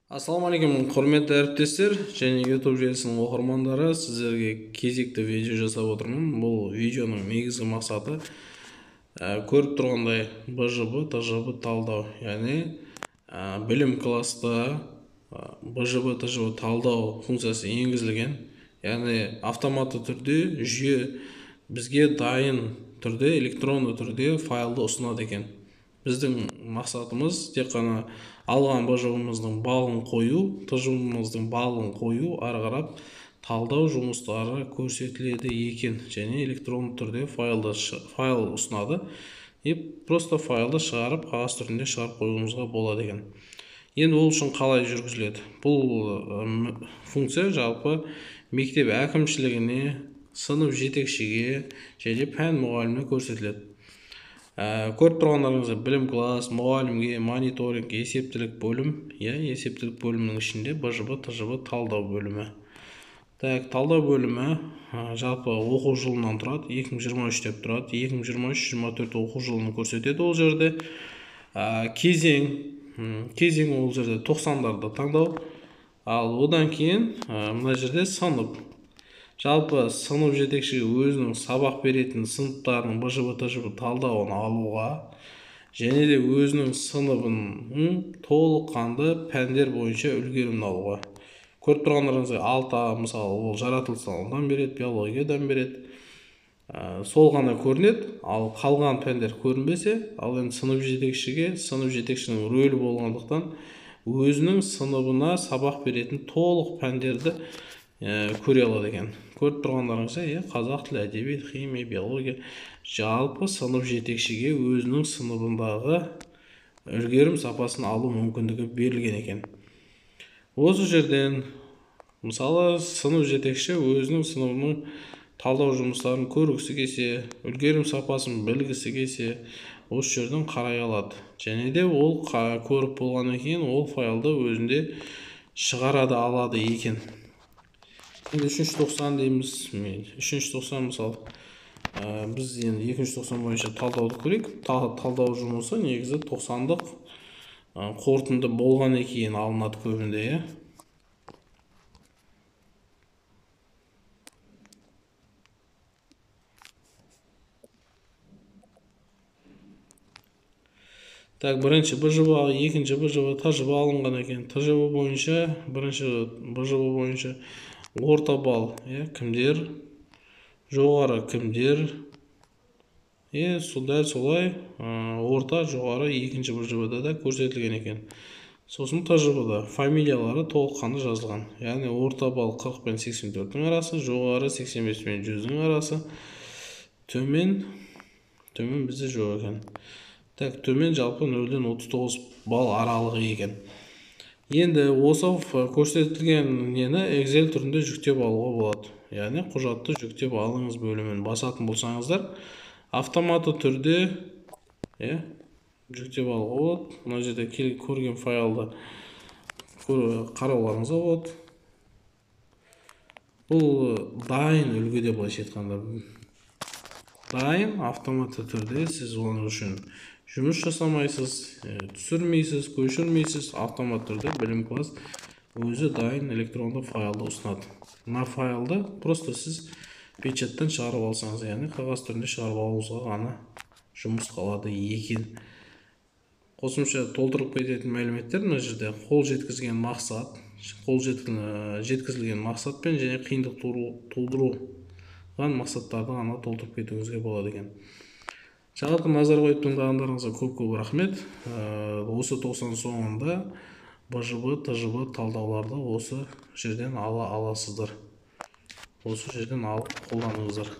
Ассалаумағалейкум, құрметті әріптестер және YouTube желісінің оқырмандары, сіздерге кезекті видео жасап отырмын. Бұл видеоның негізгі мақсаты көріп тұрғандай БЖБ, ТЖБ талдау, яғни білім класста БЖБ, ТЖБ талдау функциясы енгізілген, яғни автоматты түрде жүйе бізге дайын түрде, электронды түрде файлды ұсынады екен. Біздің мақсатымыз тек қана алған БЖБ-мыздың балын қою, ТЖБ-мыздың балын қою, ары қарап талдау жұмыстары көрсетіледі екен және электронды түрде файл ұсынады. И просто файлды шығарып, қағаз түрінде шығарып қоюымызға болады екен. Енді ол үшін қалай жүргізіледі? Бұл функция жалпы мектеп әкімшілігіне, сынып жетекшіге және пән мұғаліміне көрсетіледі. Көріп тұрғандарыңыздай білім класс, мұғалімге, мониторинг, есептілік бөлім, есептілік бөлімінің ішінде БЖБ, ТЖБ талдау бөлімі. Так, талдау бөлімі жалпы оқу жылынан тұрады, 2023 деп тұрады, 2023-24 оқу жылын көрсетеді ол жерде. Кезең ол жерде 90-дарды таңдау. Ал одан кейін мына жерде сынып. Жалпы сынып жетекші өзінің сабақ беретін сыныптарының БЖБ, ТЖБ талдауын алуға және де өзінің сыныбының толыққанды пәндер бойынша үлгерімін алуға. Көріп тұрғандарыңыздай 6, мысалы, ол жаратылыстанудан береді, биологиядан береді. Сол ғана көрінеді, ал қалған пәндер көрінбесе, ал енді сынып жетекшіге, сынып жетекшінің рөлі болғандықтан өзінің сыныбына сабақ беретін толық пәндерді көре алады екен. Көріп тұрғандарыңыздай, қазақ тілі, әдебиет, химия, биология, жалпы сынып жетекшіге өзінің сыныбындағы үлгерім сапасын алу мүмкіндігі берілген екен. Осы жерден, мысалы, сынып жетекші өзінің сыныбының талдау жұмыстарын көргісі келсе, үлгерім сапасын білгісі келсе, осы жерден қарай алады. Және де ол көріп болғаннан кейін ол файлды өзінде шығарады алады екен. Енді 3.90 дейміз. 3.90 мысалы, біз енді 2.90 бойынша талдауды көрейік. Талдау жұмысы негізі 90-дық қорытынды болғаннан кейін алынады көбінде, иә. Так, бірінші БЖБ, екінші БЖБ, ТЖБ алынған екен. ТЖБ бойынша, бірінші БЖБ бойынша орта балл, кімдер, жоғары кімдер, дәл солай орта, жоғары екінші БЖБ-да да көрсетілген екен. Сосын ТЖБ-да фамилиялары толыққанды жазылған. Яғни орта балл 40 пен 84-тің арасы, жоғары 85 пен 100-дің арасы, төмен бізде жоқ екен. Так, төмен жалпы 0-ден 39 балл аралығы екен. Енді осы көрсетілген нені Excel түрінде жүктеп алуға болады. Яғни құжатты жүктеп алыңыз бөлімін басатын болсаңыздар, автоматты түрде жүктеп алуға болады. Мына жерде көрген файлды қарауларыңызға болады. Бұл дайын үлгіде, былайша айтқанда, дайын автоматты түрде сіз оның үшін жұмыс жасамайсыз, түсірмейсіз, көшірмейсіз, автомат түрде білім класс өзі дайын электронды файлды ұсынады. Мына файлды просто сіз печаттан шығарып алсаңыз, яғни қағаз түрінде шығарып алуыңызға ғана жұмыс қалады екен. Қосымша толтырып кететін мәліметтер мына жерде қол жеткізген мақсат, қол жеткізілген мақсатпен және қиындық тудырған мақсаттарды ғана толтырып кетуіңізге болады екен. Жалпы назар қойып тыңдағандарыңызға көп-көп рахмет. Осы 90 соңында БЖБ, ТЖБ талдауларды осы жерден ала аласыздар. Осы жерден алып қолданыңыздар.